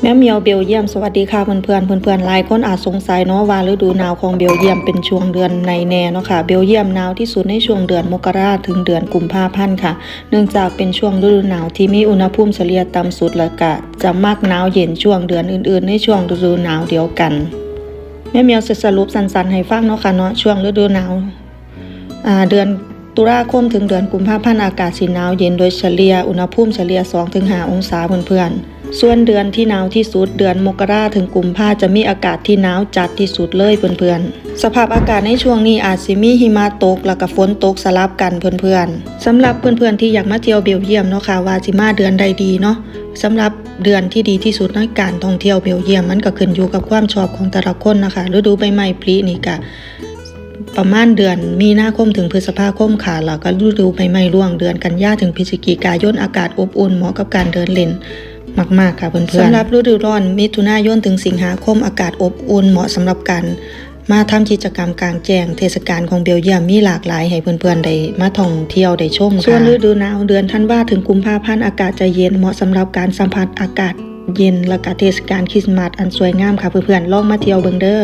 ແມ່ມຽວເບວຢ້ຽມ ສະຫວັດດີຄ່ະເພື່ອນໆ. ເພື່ອນໆຫຼາຍຄົນອາດສົງໄສເນາະວ່າ ລະດູໜາວຂອງເບວຢ້ຽມເປັນຊ່ວງເດືອນໃດແດ່ເນາະຄ່ະ. ເບວຢ້ຽມໜາວທີ່ສຸດໃນຊ່ວງເດືອນມົກກະລາເຖິງເດືອນກຸມພາພັນຄ່ະ, ເນື່ອງຈາກເປັນຊ່ວງລະດູໜາວທີ່ມີອຸນຫະພູມສະເລ່ຍຕ່ຳສຸດ ແລະກະຈະມັກໜາວເຢັນກວ່າເດືອນອື່ນໆໃນຊ່ວງລະດູໜາວດຽວກັນ. ແມ່ມຽວຊິສະຫຼຸບສັ້ນໆໃຫ້ຟັງເນາະຄ່ະເນາະ, ຊ່ວງລະດູໜາວ ອາ ເດືອນຕຸລາຄົມເຖິງເດືອນກຸມພາພັນ ອາກາດຊິໜາວເຢັນໂດຍສະເລ່ຍ ອຸນຫະພູມສະເລ່ຍສອງເຖິງຫ້າອົງສາເພື່ອນໆ. ສ່ວນເດືອນທີ່ໜາວທີ່ສຸດ ເດືອນມົກກະລາເຖິງກຸມພາ ຈະມີອາກາດທີ່ໜາວຈັດທີ່ສຸດເລີຍເພື່ອນໆ. ສະພາບອາກາດໃນຊ່ວງນີ້ອາດຊິມີຫິມະຕົກ ແລະກະຝົນຕົກສະຫຼັບກັນເພື່ອນໆ. ສຳລັບເພື່ອນໆທີ່ຢາກມາທ່ຽວເບວຢ້ຽມເນາະຄ່ະ ວ່າຊິມາເດືອນໃດດີເນາະ, ສຳລັບເດືອນທີ່ດີທີ່ສຸດໃນການທ່ອງທ່ຽວເບວຢ້ຽມ ມັນກະຂຶ້ນຢູ່ກັບຄວາມຊອບຂອງແຕ່ລະຄົນນະຄ່ະ. ລະດູໃບໄມ້ຜລິນີ້ກະ ປະມານເດືອນມີນາຄົມເຖິງພຶດສະພາຄົມຄ່ະ, ແລ້ວກໍລະດູໃບໄມ້ຮ່ວງເດືອນກັນຍາເຖິງພຶສຈິກາຍົນ ອາກາດອົບອຸ່ນເໝາະກັບການເດີນຫຼິ້ນມາກໆຄ່ະເພື່ອນໆ. ສຳລັບລະດູຮ້ອນ ມິຖຸນາຍົນເຖິງສິງຫາຄົມ ອາກາດອົບອຸ່ນເໝາະສຳລັບການມາທຳກິດຈະກຳກາງແຈ້ງ. ເທດສະການຂອງເບວຢ້ຽມມີຫຼາກຫຼາຍໃຫ້ເພື່ອນໆໄດ້ມາທ່ອງທ່ຽວໄດ້ຊົມ. ສ່ວນລະດູໜາວ ເດືອນທັນວາເຖິງກຸມພາພັນ ອາກາດຈະເຢັນ ເໝາະສຳລັບການສຳຜັດອາກາດເຢັນ ແລ້ວກະເທດສະການຄຣິສມາສອັນສວຍງາມຄ່ະເພື່ອນໆ. ລອງມາທ່ຽວເບິ່ງເດີ້.